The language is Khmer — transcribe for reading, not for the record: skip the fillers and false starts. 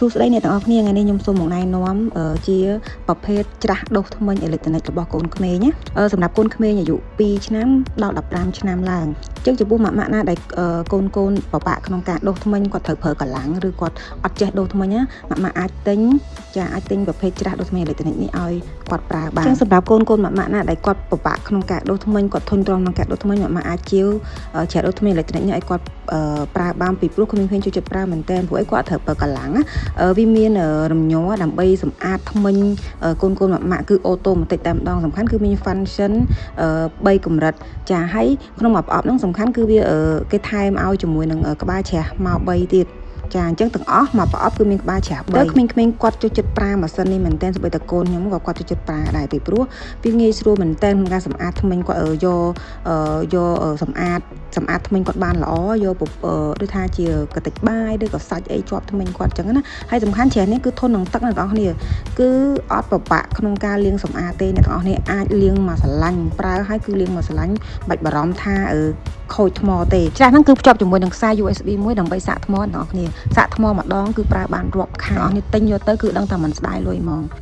សួស្តីអ្នកទាំងអស់គ្នាថ្ងៃនេះខ្ញុំសូមមកណែនាំជាប្រភេទច្រាស់ដុសធ្មេញអេឡិចត្រូនិករបស់កូនក្មេងណាសម្រាប់កូនក្មេងអាយុ2ឆ្នាំដល់15ឆ្នាំឡើងអញ្ចឹងចំពោះម៉ាក់ម៉ាក់ណាដែលកូនកូនពិបាកក្នុងការដុសធ្មេញគាត់ត្រូវប្រើកម្លាំងឬគាត់អត់ចេះដុសធ្មេញណាម៉ាក់ម៉ាក់អាចទិញចាអាចទិញប្រភេទច្រាស់ដុសធ្មេញអេឡិចត្រូនិកនេះឲ្យគាត់ប្រើបានអញ្ចឹងសម្រាប់កូនកូនម៉ាក់ម៉ាក់ណាដែលគាត់ពិបាកក្នុងការដុសធ្មេញគាត់ធុញទ្រាន់ក្នុងការដុសធ្មេញម៉ាក់ម៉ាក់អាចជាវច្រាស់ដុសធ្មេញអេឡិចត្រូនិកនេះឲ្យគាត់ប្រើបានពីព្រោះក្មេងៗចូលចិត្តប្រើមែនតើព្រោះអីគាត់ត្រូវប្រើកម្លាំងណាវាមានរំញ័រដើម្បីសម្អាតធ្មេញកូនកូនម៉ាក់ម៉ាក់គឺautomatic តែម្ដងសំខាន់គឺមាន function 3កម្រិតចាហើយក្នុងមួយប្រអប់ហ្នឹងសំខាន់គឺវាគេថែមឲ្យជាមួយនឹងក្បាលច្រាស់មក3ទៀតចាអញ្ចឹងទាំងអស់មួយប្រអប់គឺមានក្បាលច្រាស់3ក្មេងៗគាត់ចូលចិត្តប្រើម៉ាស៊ីននេះមែនតើសូម្បីតែកូនខ្ញុំក៏គាត់ចូលចិត្តប្រើដែរពីព្រោះវាងាយស្រួលមែនតើក្នុងការសម្អាតធ្មេញគាត់យកយកសម្អាតសម្អាតធ្មេញគាត់បានល្អយកដូចថាជាកតិចបាយឬក៏សាច់អីជាប់ធ្មេញគាត់អញ្ចឹងណាហើយសំខាន់ច្រាស់នេះគឺធន់នឹងទឹកអ្នកទាំងអស់គ្នាគឺអត់ពិបាកក្នុងការលាងសម្អាតទេអ្នកទាំងអស់គ្នាអាចលាងមួយស្រឡាញ់ប្រើហើយគឺលាងមួយស្រឡាញ់បាច់បារម្ភថាខូចថ្មទេច្រាស់ហ្នឹងគឺភ្ជាប់ជាមួយនឹងខ្សែ USB មួយដើម្បីសាកថ្មអ្នកទាំងអស់គ្នាសាកថ្មម្ដងគឺប្រើបានរាប់ខែអ្នកទាំងអស់គ្នាទិញយកទៅគឺដឹងថាមិនស្ដាយលុយហ្មង។